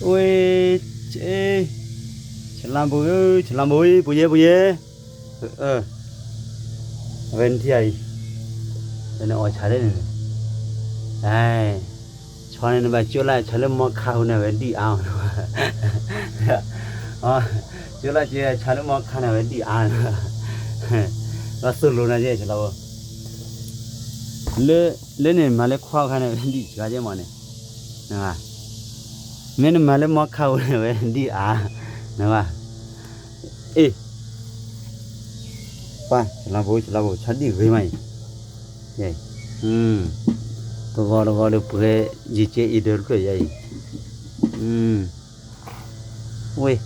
ဝ့ၢ်, ဆလါဘိ, ဆလါဘိ, ပယဲၢ် ပယဲၢ်, အဝဲနထံၣ်အံၤ, ဝဲန့ၣ်အီၣ်ဆၣ်လၢန့ၣ်, ဆီန့ၣ်နဘၣ်ကၠိလၢဆၣ်လၢမီခါအဃိန့ၣ် အဝဲဒံၣ်အါ, ကၠိလၢဆၣ်လၢမီခါန့ၣ် အဝဲဒံၣ်အါ, ဘၣ်သိၣ်လိနၤကဲ ဆလါဘိ, လၢန့ၣ်မၤလၢခွါအခါန့ၣ် အဝဲဒံၣ်စှၤကဲမးန့ၣ်, မ့ၢ်နမၤလၢမီခါအဃိန့ၣ် အဝဲဒံၣ်အါ, နဘၣ်, အ့ၣ်, ပှၤ ဆလါဘိ ဆလါဘိ ဆီဒံၣ်ဂ့ၤမးအံၤ, တဂီၤတဂီၤဒီးပှဲၤ ယကဲအံၤဒၢးတဖျၢၣ်ယၤအံၤ, ဝ့ၢ်,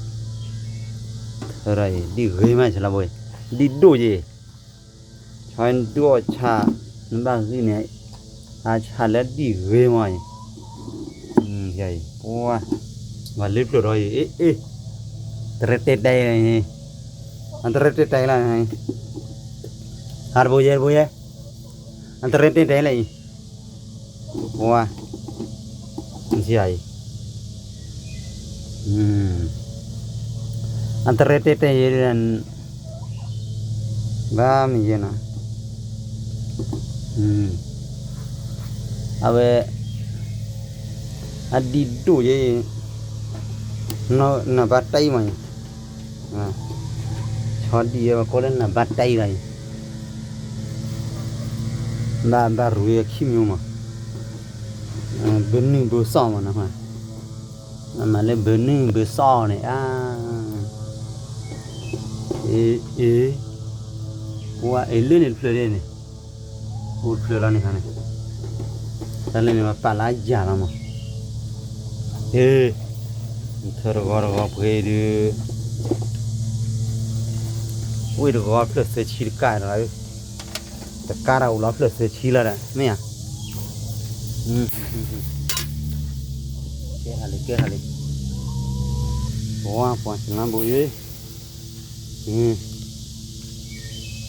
ဒံၣ်ဂ့ၤမး ဆလါဘိ, ဒံၣ်ဒိၣ်ယဲ, ဆီဒိၣ်အီၣ်ဆၣ်, နဘၣ်ဂံၢ်န့ၣ်, အဆၣ်လၢဒံၣ်ဂ့ၤမးအံၤ, ပှၤ, ပှၤလၢပျၢၤဒီးအံၤ, အ့ၣ်, တရဲတဲတဲ, အတရဲတဲတဲလၢ, ဟးတဘိယဲ တဘိယဲ, အတရဲတဲတဲလၢအံၤ, ပှၤ, အံၤ အတရဲတဲတဲယဲ, ဘၣ်မ့ၢ်ယဲနီၤ, အဝဲ, အဒံၣ်ဒိၣ်ယဲ, နဘၣ်တၢ်အံၤမး, ဆီဒံၣ်ယဲ ပကိးလၢနဘၣ်တၢ်အံၤလီၤအံၤ, ဘၣ်ဘၣ်ရူၤယဲခံမံၤမး, ဘုနုၢ်ဘုစီၣ်မးနီၤ, မၤလၢဘုနုၢ်ဘုစီၣ်န့ၣ်, အ့ၣ်, ပှၤအ့ၣ်လၢန့ၣ်တဖျၢၣ်ဒ်န့ၣ်, အိၣ်တဖျၢၣ်လီၤန့ၣ်ခါန့ၣ်, တၢ်လၢန့ၣ်ပပာ်လၢယၤလီၤမး, ထၢတဂီၤတဂီၤပှ့ၤဒုး, ဝ့ၢ်တဂီၤဖျၢၣ်သၢဆံတကးဒီး, တကးဒီးအိၣ်လီၤဖျၢၣ်သၢဆံလီၤဒီး မ့ၢ်ဧါ, ကဲထီၣ်လံ ကဲထီၣ်လံ, ပှၤ ပှၤ ဆလါဘိယဲ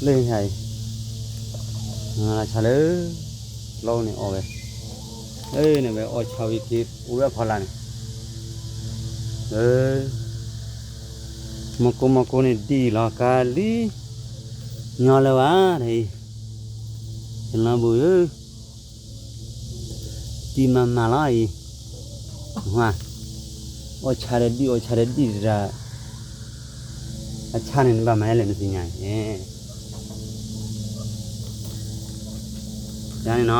လၢညါအံၤ, ဆါလၢ လီၢ်န့ၣ်အီၣ်ဝဲ, န့ၣ်ဝဲအီၣ်ဆါဝံၤက့ၤ အိၣ်ဝဲဖီလာ်န့ၣ်, မကိမကိန့ၣ်ဒ်အံၤလီၤကါလံ, ညီလၢၤဘၣ်တအံၤ, ကလီၤဘိဧၢ, တံၤမၤမၤလီၤအံၤ, အီၣ်ဆါဒီးဒံၣ် အီၣ်ဆါဒီးဒံၣ်တဒၣ်, အဆါန့ၣ်နဘၣ်မၤလဲၣ်နသ့ၣ်ညါအံၤ, ယၤန့ၣ်နီၤ